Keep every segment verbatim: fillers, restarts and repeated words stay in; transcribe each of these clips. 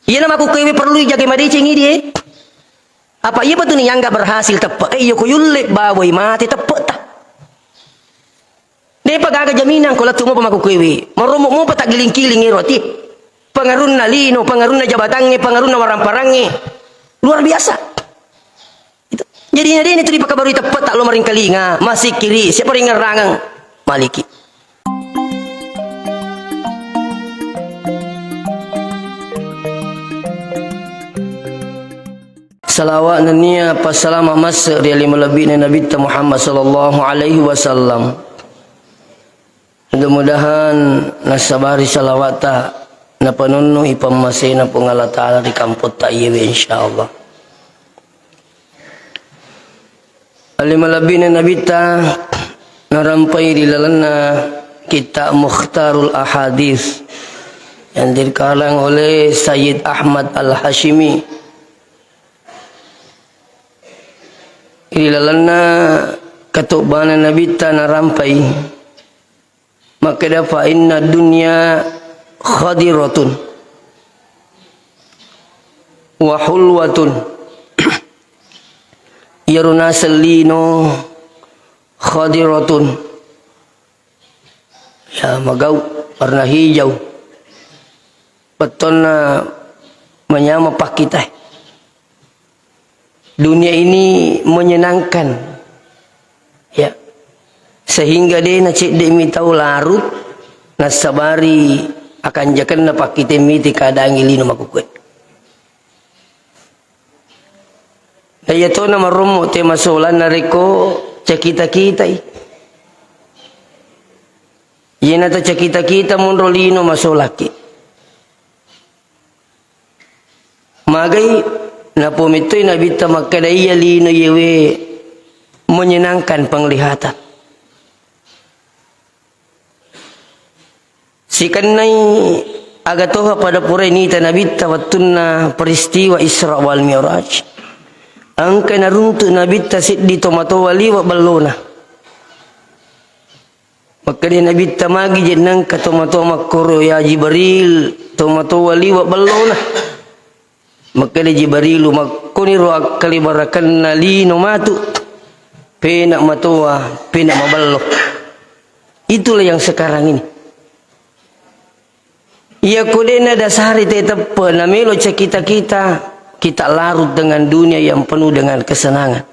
Iyana makkukkuewe perlu ijagai madeceng idi, eh. Apa iya patuni yangga berhasil teppe, eh, iya ko yulle bawai mate teppeta. Depa gaga jaminang ko lettu mopa makkukkuewe. Marommo mopa taggiling-kiling ero ati. Pengarunna lino, pengarunna jabatangnge, pengarunna waramparangnge. Luar biasa. Itu. Jadi, na dena tu ripakabarui teppeta lo maringkalinga, masikkiri, siapa ringerrangeng, maliki. Salawat nennia passalama masse ri ale malebbi'na Nabitta Muhammad sallallahu alaihi wasallam. Mudah-mudahan nassabari salawatta napanunnu'i pammasena Puang Allah Ta'ala ri kampotta iyewe, insyaallah. Ale malebbi'na Nabitta narampai ri lalenna kitab Mukhtarul Ahadits yang dikarang oleh Sayyid Ahmad Al-Hashimi. Ri lalenna katobbana Nabitta narampai makkeda, "Fa inna dunya khadiratun wa hulwatun." Iyaro naseng lino khadiratun, ya, magau, warna hijau, pettonna manyameng pakkitae. Dunia ini menyenangkan, ya, sehingga de nacedde'mi tau larut nassabari akanjakenna pakkite mite keadaangnge lino makkukue. Na iyatona marommo te masolang narekko cakita-kitai. Iyana tacakita-kita monro lino masolaki. Magai napomettoi Nabitta makkeda, iya lino iyewe menyenangkan penglihatan. Sikennai aga toha pada purai nita Nabitta wettunna peristiwa Isra wal Mi'raj. Engka naruntuk Nabitta seddi tomatoa liwa bellona. Makkeda Nabitta, magi je nengka tomatoa makkoro, ya Jibril, tomatoa liwa bellona. Makkeda Jibrilu, makkoniro akkalibarakenna lino matu, pena matoa, pena mabello. Itulah yang sekarang ini. Iya ko de nadasari te teppe, namelo cakita-kita, kita larut dengan dunia yang penuh dengan kesenangan.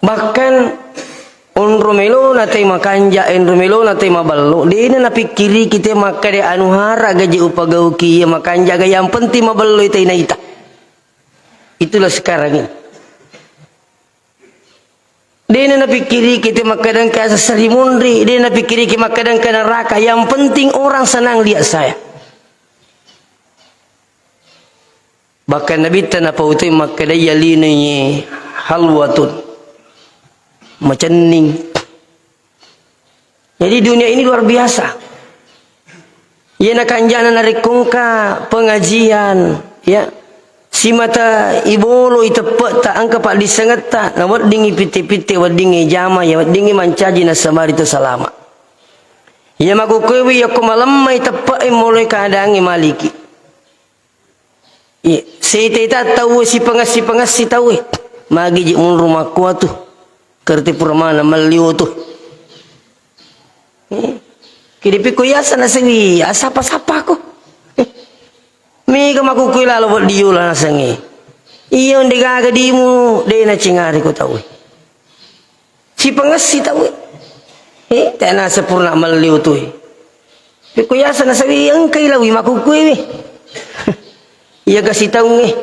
Bahkan onro melona te makanja, enro melona te maballo, dena napikkiriki te makkeda, anu hara gaji upagauki iya makanja ga, yang penting maballo ita inaita. Itulah sekarang ini. Dena napikkiriki te makkeda engka seseri munri, dena napikkiriki makkeda engka neraka, yang penting orang senang lihat saya. Bahkan Nabitta napautoi makkeda, iya linoe halwatun, macenning. Jadi dunia ini luar biasa. Iya nakanjana narekko engka pengajian, ya, simata ibolo iteppetta engka paddissengetta, naweddingi pitte-pitte, weddingi jama, ya, weddingi mancaji nasabari to salama. Iya makkukkuewi yakko malemmai teppe'e moloi keadaangnge maliki. Iya, seta-eta tauwe sipengessi-pengessi tauwe. Magi je munru makkuatu. Kerti pura mana mallio tu. Eh, kidipikko yasa nasengi, asapa-sapako. Eh, mega makukkui lalo weddi yola nasengi. Iya onde gaga dimu, de nacengari ko tauwe. Sipengessi tauwe. Eh, tena sempurna mallio tu. Pekko yasa nasawi engkai lawi makukkui wi. Iya kasi taungnge.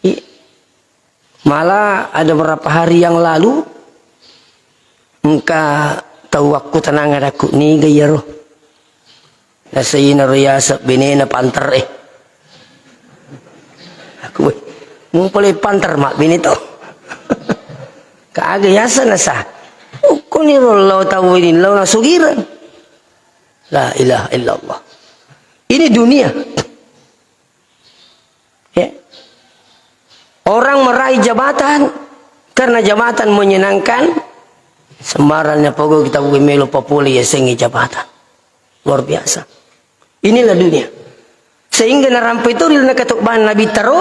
I-, malah ada berapa hari yang lalu, engka tau wakku tenang adakku niga iyaro. Nasaina ro yaseng benena panter e. Aku, "Weh, mupale panter mabbene to." Kaga yaseng nasa. Ukkuni ro lao tau ini lao nasugireng. La ilaha illallah. Ini dunia. Ya. Orang meraih jabatan karena jabatan menyenangkan, sembarangnya pokok kita bukan melo papole yasengnge jabatan. Luar biasa. Inilah dunia. Sehingga narampai to ri lalenna katobban Nabitta ro,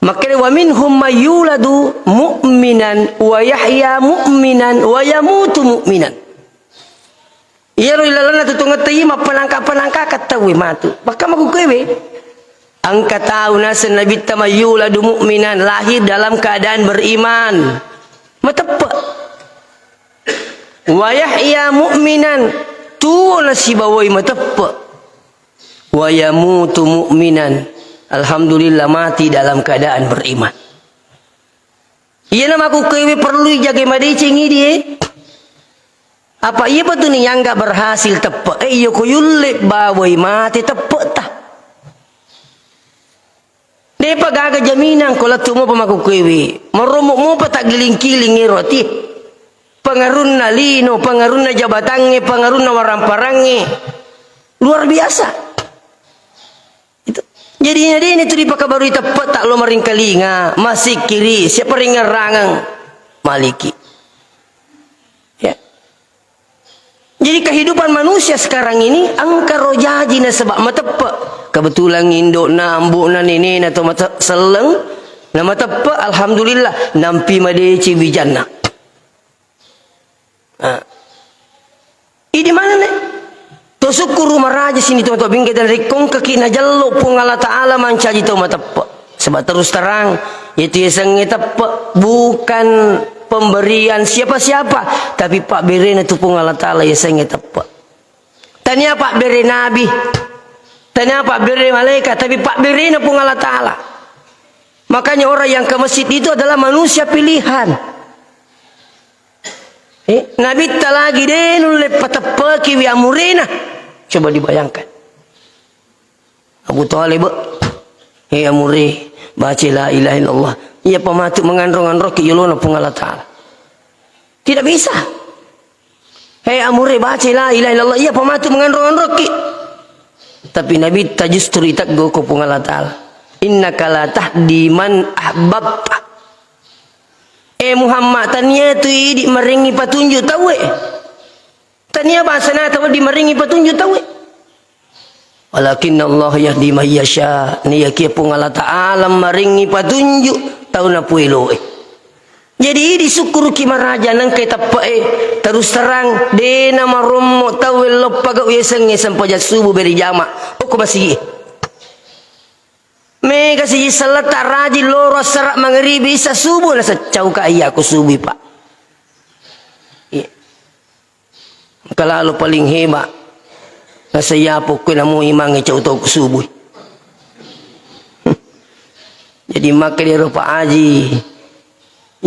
makkeda, "Wa minhum may yuladu mu'minan wa yahya mu'minan wa yamutu mu'minan." Iyaro ilalenna tutungetta iya mappanangka-panangka tauwe matu. Pakka makkukkuewe. Engka tau naseng Nabitta may yuladu mu'minan, lahir dalam keadaan beriman. Mateppe. Wa yahya mu'minan, tuo nasibawai mateppe. Wa yamutu mu'minan, alhamdulillah mati dalam keadaan beriman. Iyana makkukkuewe perlu ijagai madeceng idi, eh. Apa iya betuni yangga berhasil teppe, eh, iya ko yulle bawai mate teppe ta. Depa gaga jaminang ko lettu mopa makkukkuewe. Marommo mopa taggiling-kiling ero ati. Pengarunna lino, pengarunna jabatangnge, pengarunna waramparangnge. Luar biasa. Itu. Jadi, nadena tu ripakabarui teppe ta lo maringkalinga, masikkiri, siapa ringerrangeng, maliki. Ya. Jadi, kehidupan manusia sekarang ini engka ro jaji nasaba mateppe. Kebetulan indo'na, ambo'na, nenena to mate-, selleng, na mateppe, alhamdulillah, nampi madeceng wijanna. Ah. Idi manenna? To sukkuru maraja sini to, to bingke dan rikkongkaki najello Puang Allah Ta'ala mancaji tau mateppe. Sebab terus terang, itu yasengnge teppe bukan pemberian siapa-siapa, tapi pabberena tu Puang Allah Ta'ala yasengnge teppe. Tania pabbere nabi, tania pabbere malaikat, tapi pabberena Puang Allah Ta'ala. Makanya orang yang ke masjid itu adalah manusia pilihan. Eh, Nabitta lagi de nulle pateppekiwi amurena. Coba dibayangkan. Abu Thalib, "He amure, baca la ilaha illallah. Iya pamatu menganrong-anrokki yolona Puang Allah Ta'ala." Tidak bisa. "He amure, baca la ilaha illallah. Iya pamatu menganrong-anrokki." Tapi Nabitta justru iteggo ko Puang Allah Ta'ala. "Innaka la tahdi man ahbabta." Eh Muhammad, tania tu idi marengngi patunjuk tauwe. Tania bangsana tau di marengngi patunjuk tauwe. "Walakin Allah yahdi man yasha." Niyakia Puang Allah Ta'ala marengngi patunjuk tau napueloe. Jadi, disukkuruki maraja nengkai teppe'e. Terus terang, dena marommo tauwe loppa gau yasengnge sempajang subuh beri jama. Okko masigi. Mega siji selletta rajin loro assara mangaribi isa subuh naseccauka iya ko subui, Pak. Iya. Engka lalo paling heba. Nasaiyapo koe namo imangnge cau tau ko subui. Jadi makkeda ero Pak Aji,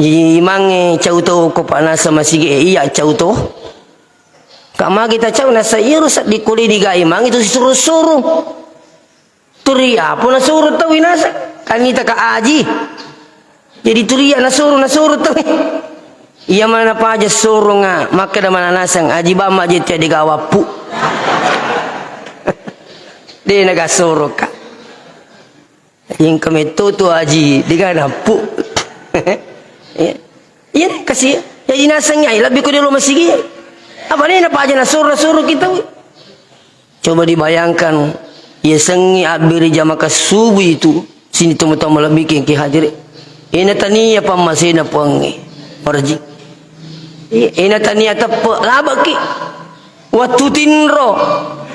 imangnge cau tau ko Pak nasa masigi e, iya cau to. Ka magi ta cau nasa iyaro seddi kole diga imangnge tu sisuru-suru. Turi apa nasuru tau inasa? Kan ita ka Aji. Jadi turi iya nasuru, nasuru tau. Iya mana paja surunga, makkeda mana naseng, Aji Bama je tiade gawappu. De naga suruka. Engka metto tu Aji, de ga nappu. Iya. Iya, kasi. Jadi nasengngi ai lebbi ko diolo masigi. Apa de napaja nasuru, nasuru kita. Coba dibayangkan, yasengngi abbere jamaka subuh itu, sini tomatoa malebbi ki engke hadire. Ena tania pammasena Puangnge. Marji. Ena tania teppe, labeki. Wattu tinro,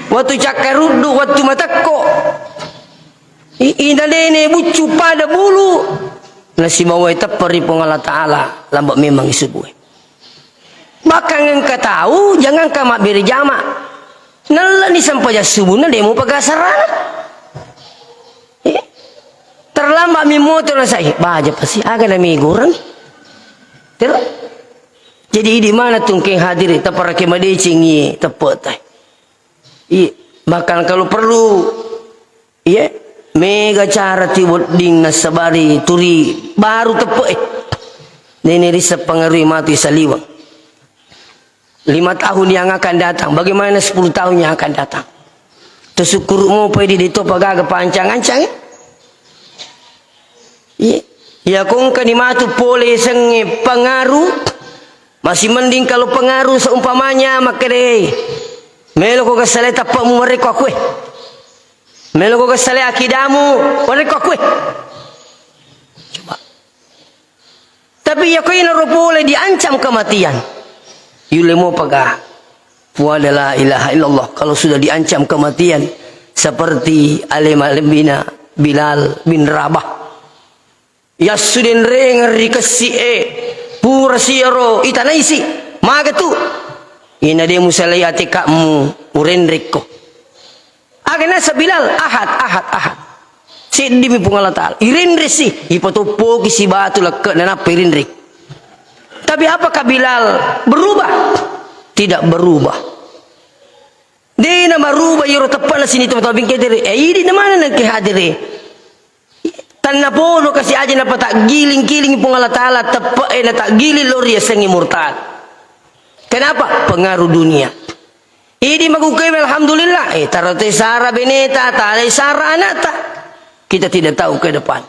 wattu cakkaruddu, wattu matekko. I-, ina dene buccu pada bulu. Nasibawai teppe ri Puang Allah Ta'ala, lamba memang isubue. Bahkan engka tau, jangankan mabbere jama. Nellani sempajang subuhna, demo pagasarana. Eh, terlambat mi moto nasai, baja pasti, aga na megoreng. Tero. Jadi idi mana tungkeng hadiri, taparake madecengi, teppe tai. Iya, bahkan kalau perlu, iya, mega cara ti wedding nasabari turi baru teppe, eh. Nene risa pengaruhi mati saliweng. Lima tahun yang akan datang, bagaimana sepuluh tahun yang akan datang? Tersyukur mopa idi de topa gaga pancang-ancang, eh? Iya. Iya kongka ni matu pole sengnge pengaruh. Masih mending kalau pengaruh seumpamanya makkeda, "Melo ko gassale tappa mu marekko aku, eh." Melo ko kesale akidamu, wareko akue. Coba. Tapi ya ko inaro pole diancam kematian. Yulle mopaga. Puada la ilaha illallah. Kalau sudah diancam kematian, seperti alema-, lembina Bilal bin Rabah. Yassu denrengeng ri kessi'e, pura siyaro itanaisi, maga tu. Ina de musalai ateka'mu, urenrekko. Aga nasa Bilal, ahad, ahad, ahad. Seddimi Puang Allah Ta'ala. Irenresi, ipatoppoki si batu lekke'na nappa irenreng. Tapi apakah Bilal berubah? Tidak berubah. De namarubah iyaro teppe'na sini tomatoa bingke dere. Eh, idi na mana nengke hadere. Tannapodo kasi aja napataggiling-kiling Puang Allah Ta'ala teppe'e nataggiling lo riasengngi murtad. Kenapa? Pengaruh dunia. Idi magukewe, alhamdulillah. Eh, taro te sara beneta, talai sara anakta. Kita tidak tahu ke depan.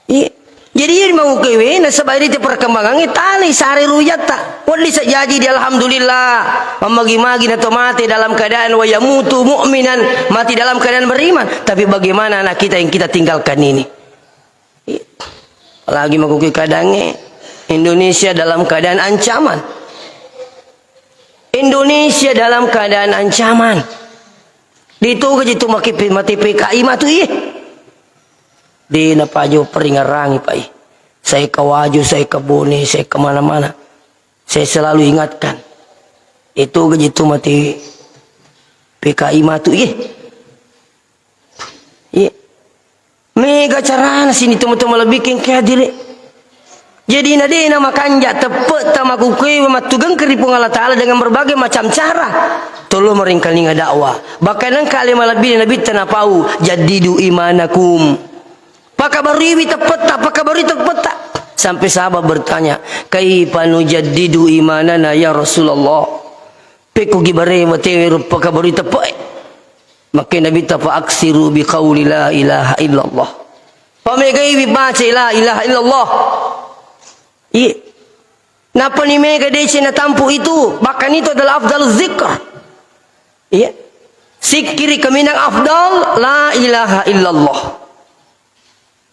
Iya. Jadi, iya mau kewe, nasaba iri te perkembangangnge, talai sare ruyatta. Weddi sajaji di alhamdulillah. Mamagi-magi na to mate dalam keadaan wa yamutu mu'minan, mati dalam keadaan beriman. Tapi bagaimana anak kita yang kita tinggalkan ini? Iya. Apalagi mau kewe keadaangnge, Indonesia dalam keadaan ancaman. Indonesia dalam keadaan ancaman. Ditoga je tu maki-, mati P K I matu iye. De napajo peringarangi, Pak, eh. Saya ke Wajo, saya ke Bone, saya ke mana-mana. Saya selalu ingatkan. Itu gaji tu mati P K I matu, iye. Iye. Mega carana sini teman-teman lebih kengke hadire. Jadi na de na makanja teppe'ta makukewe mattugengke ri Puang Allah Ta'ala dengan berbagai macam cara. Tolong meringkalinga dakwah. Bahkan engka ale malebbi Nabi tanapau, "Jaddidu imanakum." Pakabarui teppe'ta, pakabarui teppe'ta. Sampai sahabat bertanya, "Kaifa nujaddidu imanana ya Rasulullah?" Pekko ki bare matewe ro pakabarui teppe'e. Makke Nabi ta, "Fa aksiru bi qauli la ilaha illallah." Pamegaiwi baca la ilaha illallah. Iya. Napani mega dece natampu itu, bahkan itu adalah afdal zikr. Iya. Sikkiri kaminang afdal la ilaha illallah.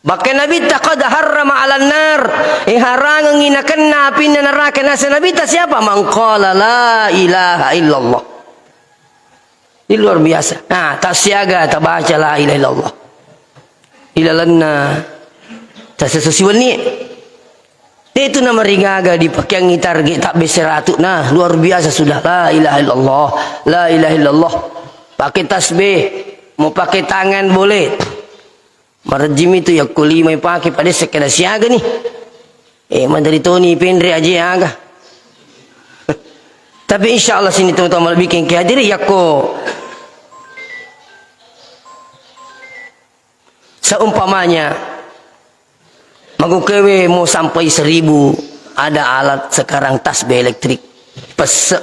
Bahkan Nabi ta, "Qad harrama 'alan nar." Eh, harangengi nakenna apinna neraka. Nasa Nabi ta siapa? "Man qala la ilaha illallah." Ini luar biasa. Nah, tassiaga tabaca la ilaha illallah. Ilalenna tassesusi wenni. Itu nama rigaga dipakeangi target tak beseratu. Nah, luar biasa sudah. La ilaha illallah. La ilaha illallah. Pakai tasbih. Mau pakai tangan boleh. Marejjimi tu yakko lima ipake pada sekkeda siaga ni. Eh, maderi toni penre aje aga. Tapi insya Allah sini teman-teman lebih kengke hadiri yakko seumpamanya magukewe mau sampai seribu, ada alat sekarang tasbih elektrik. Pese.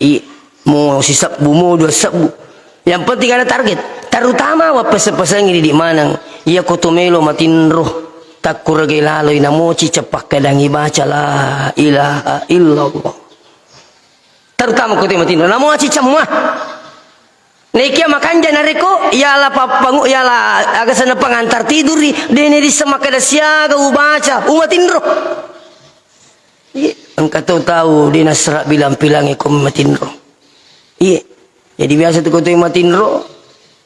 I, mau sisebbu, mau dua sebbu. Yang penting ada target. Terutama wa pese-pesengi di maneng. Iya ko to melo matinro. Takkuragai laloi namoci cepakkadangi baca la ilaha illallah. Terutama ko to matinro. Namoci cemma. Naikia makanja nareko, yala pappangu, yala aga sana pengantar tiduri, dene dissa makkeda siaga ubaca, umatinro. Iya, engka tau-tau de nassara bilang-pilangi ko matinro. Iya. Jadi biasa tu ko toi matinro,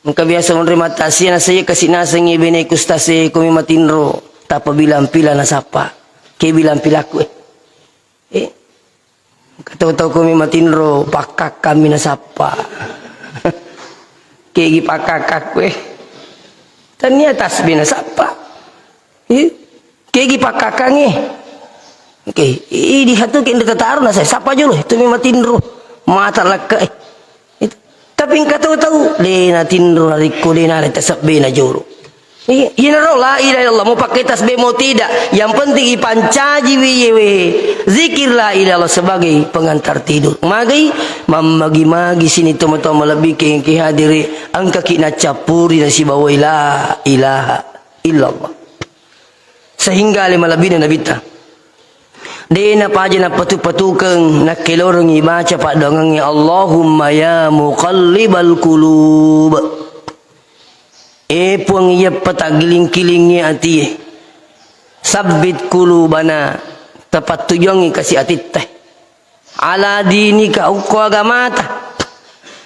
engka biasa onre matasia nasaya kasi nasengi bene kustasai ko matinro, tapa bilang-pilang nasappa. Ke bilang-pilakku, eh. Eh. Engka tau-tau ko matinro, pakkakkammi nasappa. Kegi pakkakakku, eh. Tania tasbih nasappa. Ih, kegi pakkakkangnge. Oke, idi hatu ke nda tataro na saya. Sapa jolo? Itu memang tinro. Mata lekka, eh. Itu. Tapi engka tau-tau, de na tinro na rikko, de na le tasabbe na jolo. Iya, iya naro la ilaha illallah, mau pakai tasbih mau tidak. Yang penting ipancaji wi yewe. Zikir la ilaha illallah sebagai pengantar tidur. Magai, mammagi-magi sini teman-teman lebih ke, ke hadiri. Engka ki na campuri na sibawai la ilaha illallah. Sehingga ale malebbina Nabitta. De' napaja napatu-patukeng, nakkelorengngi baca paddoangengnge, "Allahumma ya muqallibal qulub." E Puang, iya pataggiling-kilingngi atie. Sabbit qulubana, tapattujuangngi kasi atitta. Ala dinika, okko agamata.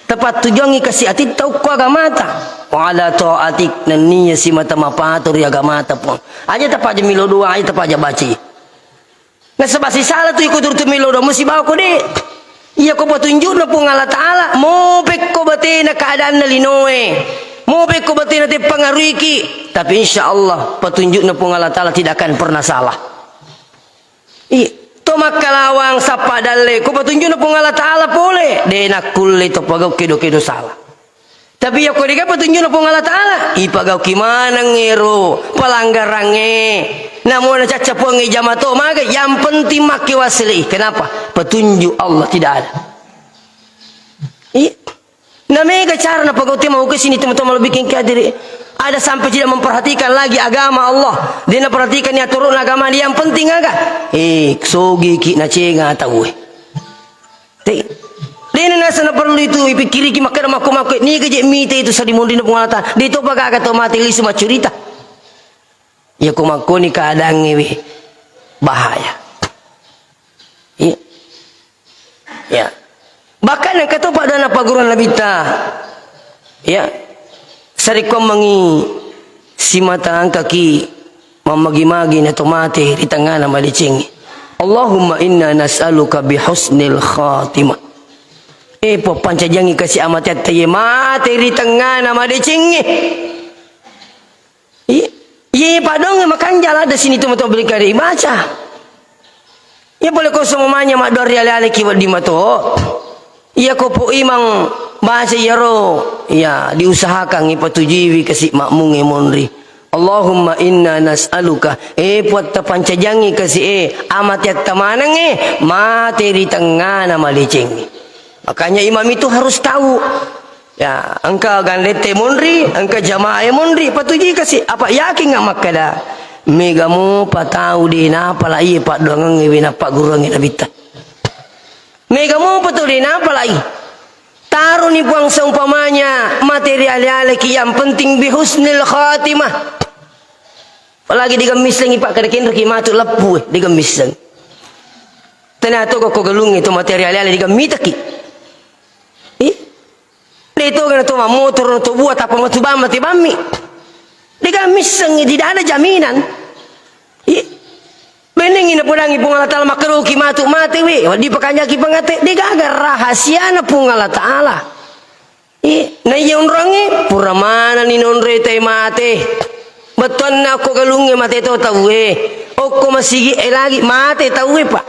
Tapattujuangngi kasi atitta okko agamata. Wa ala taatik, nenniya simata mapato ri agamata, Puang. Aja tapaja milo doa, aja tapaja baci. Nasaba sisala tu iko turtu milo doa, musibawa ko de'. Iya ko patunju'na Puang Allah Ta'ala, mopekko batena keadaanna linoe. Mopekko batena teppangaruiki. Tapi insya Allah, patunju'na Puang Allah Ta'ala tidak akan pernah salah. I, to makkalawang sappa dalle, ko patunju'na Puang Allah Ta'ala pole, de' nakkulle to pagau kedo-kedo sala. Tapi yakko de' gaga patunju'na Puang Allah Ta'ala, ipagauki maneng ero palanggarangnge. Namo nacacca Puangnge jama to maga, yang penting makke wassele. Kenapa? Petunjuk Allah tidak ada. Iya. Na mega cara napagau te mau ke sini teman-teman lebih king kadiri. Ada sampai tidak memperhatikan lagi agama Allah. Dia perhatikan ya turun agama dia yang penting aga. Eh, sogi ki nacenga tau eh. Te. Dena nasa na perlu itu ipikiriki makkeda makko-makko ni gaje mite itu sadi mondina Puang Allah Ta'ala. Dia itu bagaga to mate lisu macurita. Ya ko makkoni keadaannya weh. Bahaya. Iya. Ya. Bahkan engka to pada na paguruan Nabitta. Ya. Sarekkuammengngi simata engkaki mammagi-magi na to mate ri tengngana madecengnge. Allahumma inna nas'aluka bi husnil khatimah. Eh, pappancajangngi kasi amatiatta ye mate ri tengngana madecengnge. Iya, iya, padongnge makanja ladde sini tu mato beli kare ibaca. Iya pole ko semamanya maddoa ri ale-ale ki wedding mato. Iya ko po imang baca iyaro, iya diusahakan ipatujuiwi kasi makmungnge monri. Allahumma inna nas'aluka, eh, Puatta pancajangngi kasi, eh, amatiatta manengnge, mate ri tengngana madecengnge. Makanya imam itu harus tahu. Ya, engka gandette monri, engka jamaah monri, patujui kasi. Apa yakin nggak makkeda? Mega mopa tau de napalai paddoangengnge we napagguruangnge Nabitta. Mega mopa tau de napalai. Taroni Puang seumpamanya materi ale-aleki, yang penting bihusnil khatimah. Apalagi digemmissengi, Pak, kada kenroki matu leppu, eh, digemmissengi. Tena to ko galungnge to materi ale-ale digemmitaki. Ih. De to gana to mammotoro to bua tappa matu bamma te bammi. Digemmissengi, tidak ada jaminan. Ih. Benengi napodangi Puang Allah Taala makkaroki matu mate we, wedding pakanjaki pangate, degaga rahasiana Puang Allah Taala. Ih, naiya onroangnge, pura manenni nonroi tau mate. Bettuanna okko galungnge mate to tauwe. Okko masigi'e lagi mate tauwe, Pak.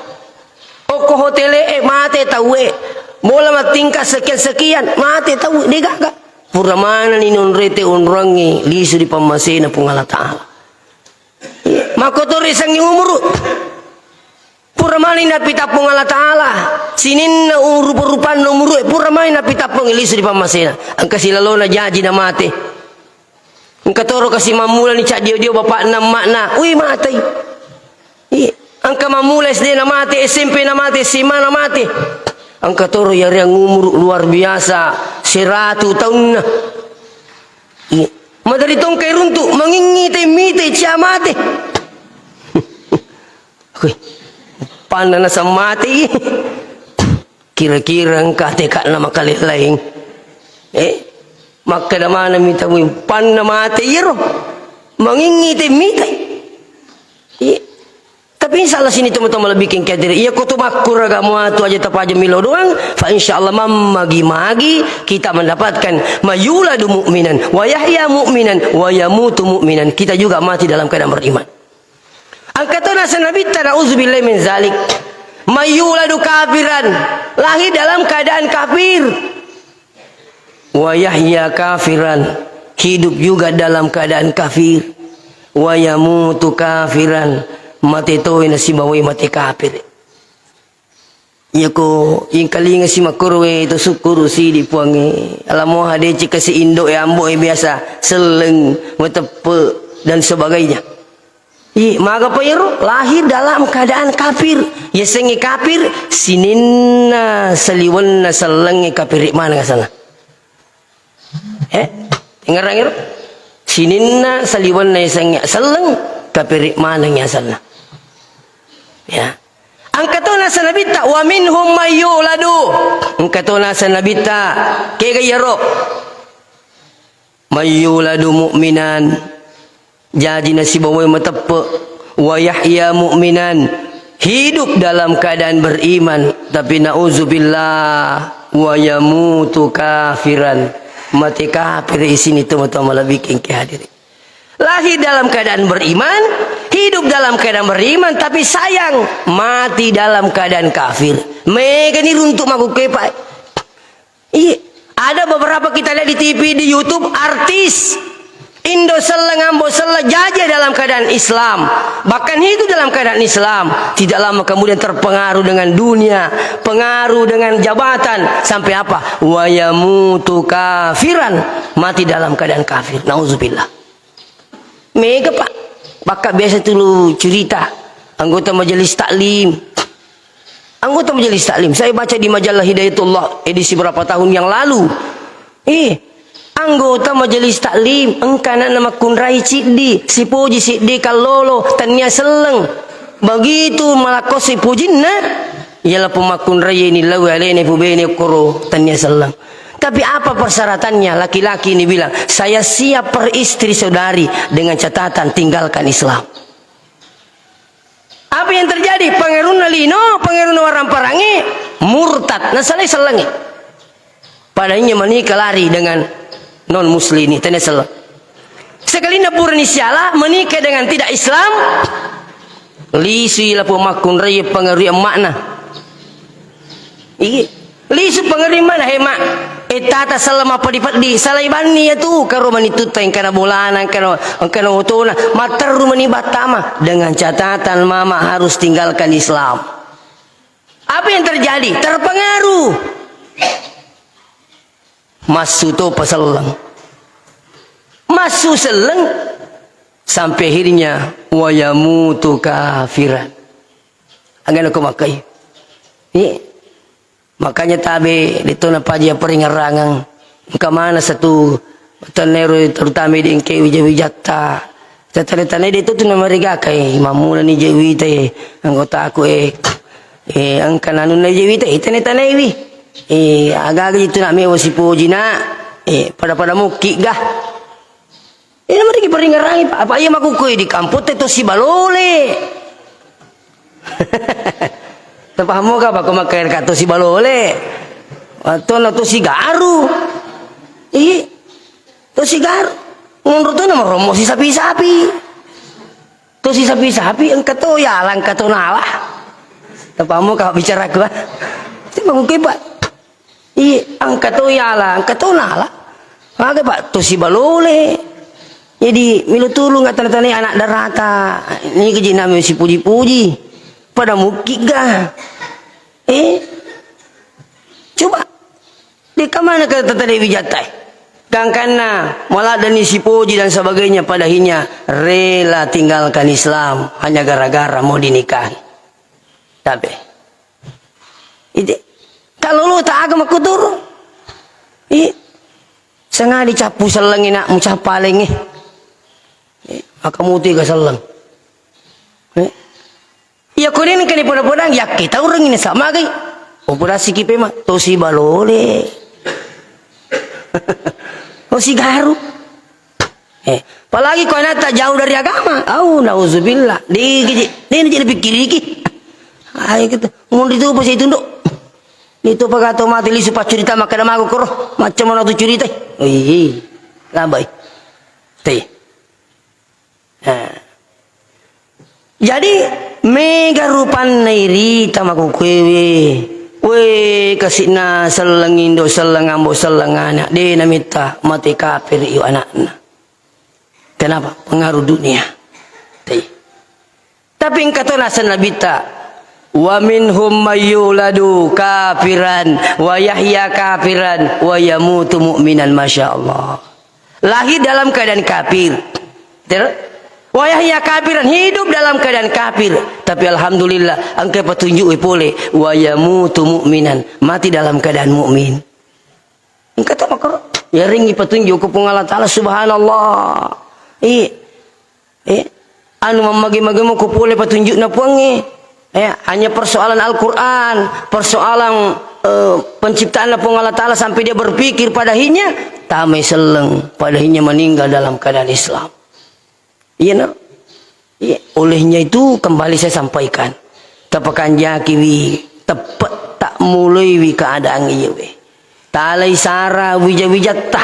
Okko hotele'e mate tauwe. Bola mattingka sekian-sekian, mate tauwe, degaga. Pura manenni nonroi tau onroangnge, lisu di pammasena Puang Allah Taala. Makkotori sangi umuru. Pura mani napitappung Allah Taala. Sininna u-, rupa-rupanna umuru e, pura mani napitappung lisu di pammasena. Engka silalona jaji na mate. Engka toro kasi mammula ni caddio-dio bapakna, emakna. Ui, matei. Iya. Engka mammula S D na mate, S M P na mate, S M A na mate. Engka toro yareang umuru luar biasa, seratu taunna. Iya. Maderi tongkai runtu, mangingngi te mite cia mate. Hui, panna nasang mate i. Kira-kira engka teka'na makalellaing. Eh, makkeda maneng mi tau, panna mate iyaro. Mangingngi te mite. Iya. Tapi insya Allah sini teman-teman lebih kengkadiri. Iya ko tu makkuraga muatu aja tapaja milo doang. Fa insya Allah mammagi-magi kita mendapatkan mayuladu mu'minan, wa yahya mu'minan, wa yamutu mu'minan. Kita juga mati dalam keadaan beriman. Engka to naseng Nabitta, nauzubillahi min zalik. Mayuladu kafiran, lahir dalam keadaan kafir. Wa yahya kafiran, hidup juga dalam keadaan kafir. Wa yamutu kafiran, mate toi nasibawai mate kafir. Iyako ingkalinga si makkoro we to sukkuru sidi Puangnge. Alamoha deceng kasi indo e, ambo e biasa selleng, meteppe, dan sebagainya. Ih, magapa iyaro? Lahir dalam keadaan kafir. Yasengnge kafir, sininna saliwenna sellengnge kafiri maneng asenna. Eh, dengerangi ro? Sininna saliwenna yasengnge selleng, kafiri maneng asenna. Ya. Engka to naseng Nabitta, "Wa minhum mayyuladu." Engka to naseng Nabitta, kega iyaro? "Mayyuladu mu'minan." Jaji nasibawai mateppe, "Wa yahya mu'minan." Hidup dalam keadaan beriman, tapi nauzubillah, "Wa yamutu kafiran." Mate kafir isini, teman-teman, lebih kengke hadiri. Lahir dalam keadaan beriman, hidup dalam keadaan beriman, tapi sayang, mati dalam keadaan kafir. Megani runtuk makukepa. Iya, ada beberapa kita lihat di T V, di YouTube, artis Indo selleng, Ambo selleng, jaje dalam keadaan Islam. Bahkan hidup dalam keadaan Islam. Tidak lama kemudian terpengaruh dengan dunia, pengaruh dengan jabatan. Sampai apa? Wa yamutu kafiran. Mati dalam keadaan kafir. Nauzubillah. Mega, Pak. Bakka biasa tulu cerita. Anggota majelis taklim. Anggota majelis taklim. Saya baca di majalah Hidayatullah edisi berapa tahun yang lalu. Eh, anggota majelis taklim, engka anakna makkunrai ciddi, sipoji siddi kallolo, tennia selleng. Begitu malakko sipojinna, iya lapong makkunrai ini lawi alena pubene okkoro, tennia selleng. Tapi apa persyaratannya? Laki-laki ini bilang, "Saya siap per istri saudari dengan catatan tinggalkan Islam." Apa yang terjadi? Pengaruhna lino, pengaruhna waramparangi, murtad. Nasalai sellengi. Padahal menikah lari dengan non muslim ini, tennia selleng. Sekalinya purani siala, menikah dengan tidak Islam, lisui lapong makkunrai pengaruhi emakna. Iya. Lisu pengaruhi mana, he, Mak? Eh, tata selleng mappedi-peddi, salai banni ya tu, karo mani tutta engkana bolana, engkana, engkana otona, matteru mani battama. Dengan catatan mama harus tinggalkan Islam. Apa yang terjadi? Terpengaruh. Massu to paselleng. Massu selleng sampai akhirnya wa yamutu kafiran. Angana ko makkai. Iya. Makanya tabe, de to napaja paringerrangeng. Engka maneng satu tennero, terutama di engke wija-wijatta. Tatane-tane de to tu namarigakai, mammulani je wita e, anggotaku e, e, engka nanunna je wita e, tane-tanaiwi. E, agaga itu nak mewa sipoji nak, e, pada-pada mukki ga. Ina mereka peringarangi, Pak. Apa iya makukkoi di kampung te to sibalole. Tapahammu ka, Pak, ko makkair ka to sibalole. Atau na to sigaru. Ih, to sigaru. Menurut tu nama romo si sapi-sapi. To si sapi-sapi, engka to yala, engka to nala. Tapahammu ka bicaraku, ah. Tapi makukkoi, Pak. Iya, engka to yala, engka to nala. Aga, Pak, to sibalole. Jadi, melo tulung tane-tane anak darata. Ini kejina me sipuji-puji. Pada mukki ga. Eh? Coba. Deka mana ke tata Dewi Jatai? Gangkanna, malah dani sipoji dan sebagainya, pada akhirnya rela tinggalkan Islam hanya gara-gara mau dinikahi. Tapi Ide, kalau lo tak aga makkuturu. I, sengadi cappu sellengi nak mucappalengi. I, maka muti ga selleng. Eh. Iya, ko nengka ni poda-podang, yakke tau rengi ni sama gai. Oh, poda siki pema, tosi balole. Tosi garu. Eh, apalagi ko anatta jauh dari agama. Au, nauzubillah. Digi, dini jadi pikiriki. Ayo kita. Munri tu pasti tunduk. Ni tu pagato mati lisu paccurita makkeda mago koro. Macam mana tu curita? Ih, labai. Teh. Nah. Jadi, mega rupanna irita makukuewe. We, kasikna selleng indo, selleng ambo, selleng anak. De namitta mate kafir iyo anakna. Kenapa? Pengaruh dunia. Teh. Tapi engka to naseng Nabitta, "Wa minhum may yuladu kafiran, wa yahya kafiran, wa yamutu mu'minan." Masya Allah. Lahir dalam keadaan kafir. Ter-, Wa yahya kafiran, hidup dalam keadaan kafir. Tapi alhamdulillah, engka petunjuk pole. Wa yamutu mu'minan, mati dalam keadaan mukmin. Engka to makaro. Yaringngi petunjuk ku Puang Allah Ta'ala, subhanallah. Iya. Eh, anu mammagi-magi mo ku pole petunjukna Puangnge. Eh, hanya persoalan Al-Quran, persoalan, eh, penciptaanna Puang Allah Ta'ala sampai dia berpikir pada akhirnya tamai selleng, pada akhirnya meninggal dalam keadaan Islam. Iya, no? Iya, olehnya itu kembali saya sampaikan. Tapakanjakiwi, teppetta muloiwi keadaan iyawe. Talai sara wija-wijatta.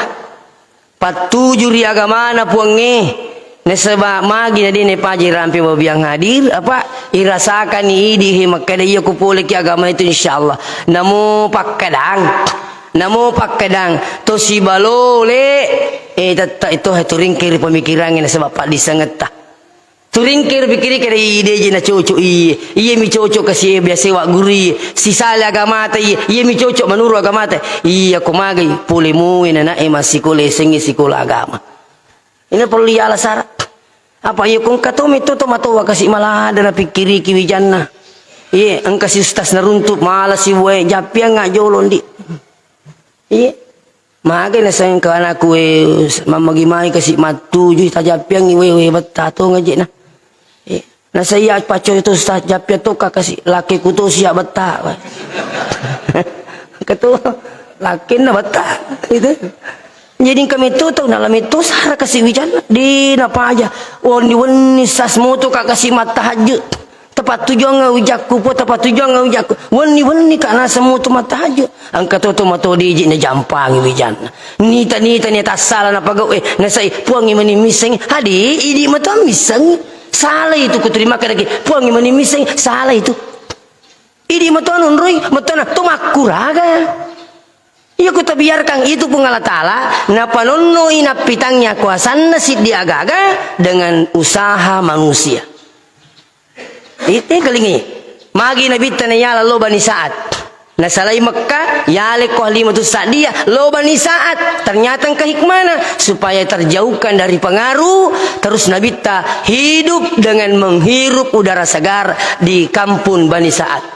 Pattuju ri agamana Puangnge. Nasaba magi na de' napaja rampe babiang hadir, apa irasakani idi he makkeda iya ku poleki agama itu insyaallah. Namo pakkedang. Namo pakkedang, to sibalole, eh, tetta itu he turingke ri pemikirangnge nasaba paddisengetta. Turingke ri pikirike, dei, deje na cocok iye. Iye mi cocok kasi e biasa wa guru iye. Sisale agamata iye. Iye mi cocok menurut agamata. Iya ko magai pole moe nana e massikola esengnge sikola agama. Ini perlu iala sara. Apa iya ko engka to metto to matoa kasi malada na pikkiriki wijanna. Iye, engka si ustaz naruntuk mala si wae jappiang jolo ndi. Iye. Magai naseng ke anakku, eh, mammagi-magi kasi mattuju tajappiangi, we, we, betta to ngajena. Eh, nasaya paccoy to sa jappiang to ka kasi laki ku to sia betta. Ketu lakinna betta itu. Jadi kami tu tau nala metto sara kasi wijanna. Di napaja. Wenni-wenni sas moto ka kasi mattahajud. Tapattujuang wijakku, po, tapattujuang wijakku. Wenni-wenni ka naseng moto mattahajud. Engka to to mato diji najampangi wijanna. Nita-nita ni tassala napagau, eh, nasai Puangnge mani missengi. Hadi, idi mato missengi. Salah itu kuterima kadaki. Puangnge mani missengi, salah itu. Idi mato nunrui, matona to makkuraga. Iya ku tabiarkan itu Puang Allah Ta'ala, napanonnoi nappitangngi akuasanna siddi agaga dengan usaha manusia. Ite kelingi. Magi Nabitta nayala lo Bani Sa'ad. Nasalai Mekka, yalekko Halimatus Sa'diyah, lo Bani Sa'ad. Ternyata engka hikmana supaya terjauhkan dari pengaruh, terus Nabitta hidup dengan menghirup udara segar di kampung Bani Sa'ad.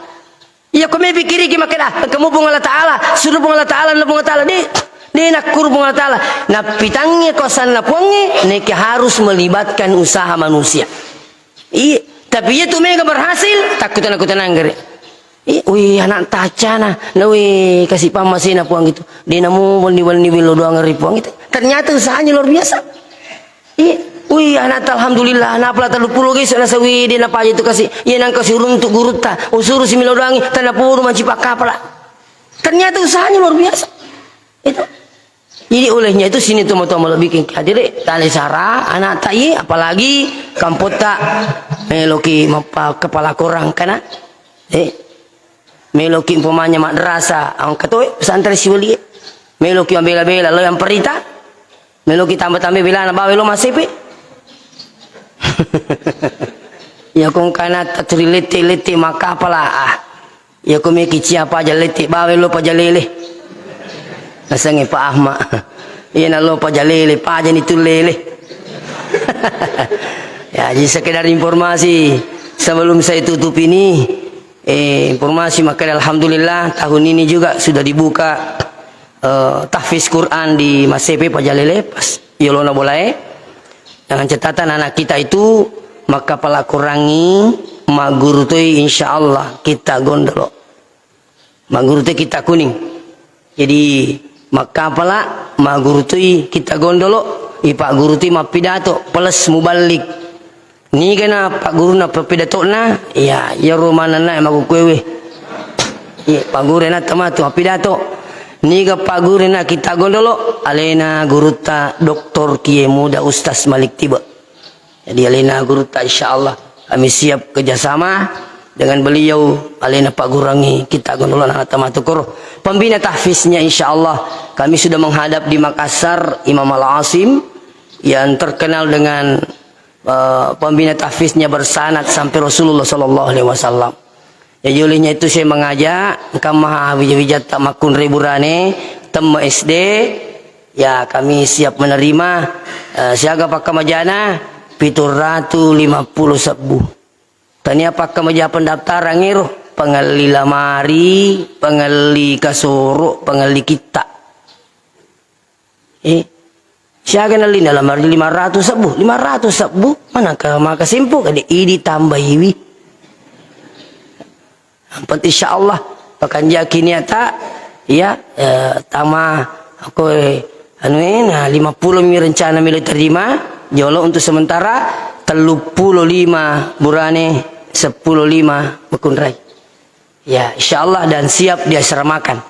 Iya ko me pikiriki makkeda, engka mo Puang Allah Ta'ala, suruh Puang Allah Ta'ala, na Puang Allah Ta'ala, de, de nakkuru Puang Allah Ta'ala. Nappitangngi kuasanna Puangnge, neke harus melibatkan usaha manusia. Iya, tapi iya tu mega berhasil, takkutan-kutan anggere. Iya, wih, anak tacana, na wih, kasih pamasena Puang itu. De namu wenni-wenni willo doang ri Puang itu. Ternyata usahanya luar biasa. Iya. Wih, anatta alhamdulillah, napala tellu pulo geso nasawi de napaja tu kasi. Iya nang kasi uruntuk gurutta. Usuru si milodangi, tanapodo manci pakkapala. Ternyata usahanya luar biasa. Itu. Jadi olehnya itu sini tu moto malu bikin hadire, tali sara, anatta iye, apalagi kampotta, meloki mappa kepala korang kana. Eh, meloki umpamanya madrasah, angka toe pesantren siwali. Meloki mabela-bela, lo yang perita. Meloki tambah-tambah belana bawa lo masepe. Ya kong kana taturi lete-lete makapala ah. Ya ko meki cia paja lete bawa lo paja lele. Nasengnge Pak Ahmad. Iya na lo paja lele, paja ni tu lele. Ya, jadi sekedar informasi sebelum saya tutup ini, eh, informasi maka alhamdulillah tahun ini juga sudah dibuka eh, tahfiz Quran di Masepe Pajalele pas yolona bolae. Dengan catatan anak kita itu makkapala Qurangi, magguru toi insyaallah kita gondolo. Magguru toi kita kuning. Jadi makkapala, magguru toi kita gondolo, ipagguru toi mappidato plus muballig. Niga na pagguruna pappidatona, iya, iyaro manenna makkukkuewe. Iya, pagguruna tamatu mappidato. Niga pagguruna kita gondolo, alena gurutta Doktor Kiai Muda Ustaz Malik Tiba. Jadi alena gurutta insyaallah kami siap kerjasama dengan beliau, alena paggurangi kita gondolo anak tamatu koro. Pembina tahfiznya insyaallah kami sudah menghadap di Makassar, Imam Al Asim yang terkenal dengan eh, pembina tahfiznya bersanad sampai Rasulullah sallallahu alaihi wasallam. Jadi olehnya itu saya mengajak engka maha wija-wijatta makkunrai burane, temme S D, ya kami siap menerima, eh, siaga pakkamajana, pitu ratu lima pulo sebbu. Tania pakkamaja pendaftaran ero, pengelli lamari, pengelli kasoro, pengelli kitta. Eh, siaga nalli na lamari lima ratu sebbu, lima ratu sebbu, mana ka maka simpu ka de idi tambaiwi. Yang penting insya Allah, pakanjaki niata, ya, eh, tama, aku, eh, anu, eh, nah, lima pulo mi rencana melo terima, jolo untuk sementara, tellu pulo lima burane, seppulo lima makunrai. Ya, insya Allah dan siap diasramakan.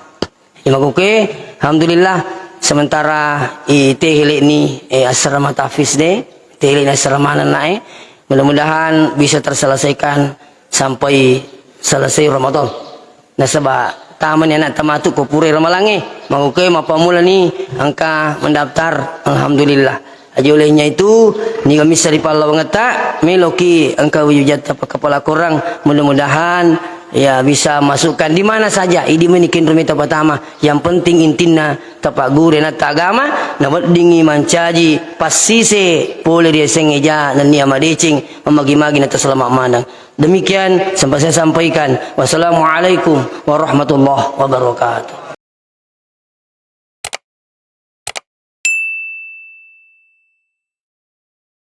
Ya, makuke, alhamdulillah, sementara i tehele ni, eh, asrama tahfiz de, tehele ni asrama nanae, mudah-mudahan bisa terselesaikan sampai selesai Ramadan. Nasaba tamani anak tamatu ko pura Ramalangnge, makuke mapamula ni engka mendaftar, alhamdulillah. Aja olehnya itu, niga missa ri pallawangetta, meloki engka wijujatta pakkapala korang, mudah-mudahan, ya, bisa masukkan di mana saja, idi meni kenro meta patama, yang penting intinna tapagguru natta agama, naweddingi mancaji passise pole ri yasengnge ja nennia madeceng, mamagi-magi nata selamat maneng. Demikian sempat saya sampaikan. Wassalamualaikum warahmatullahi wabarakatuh.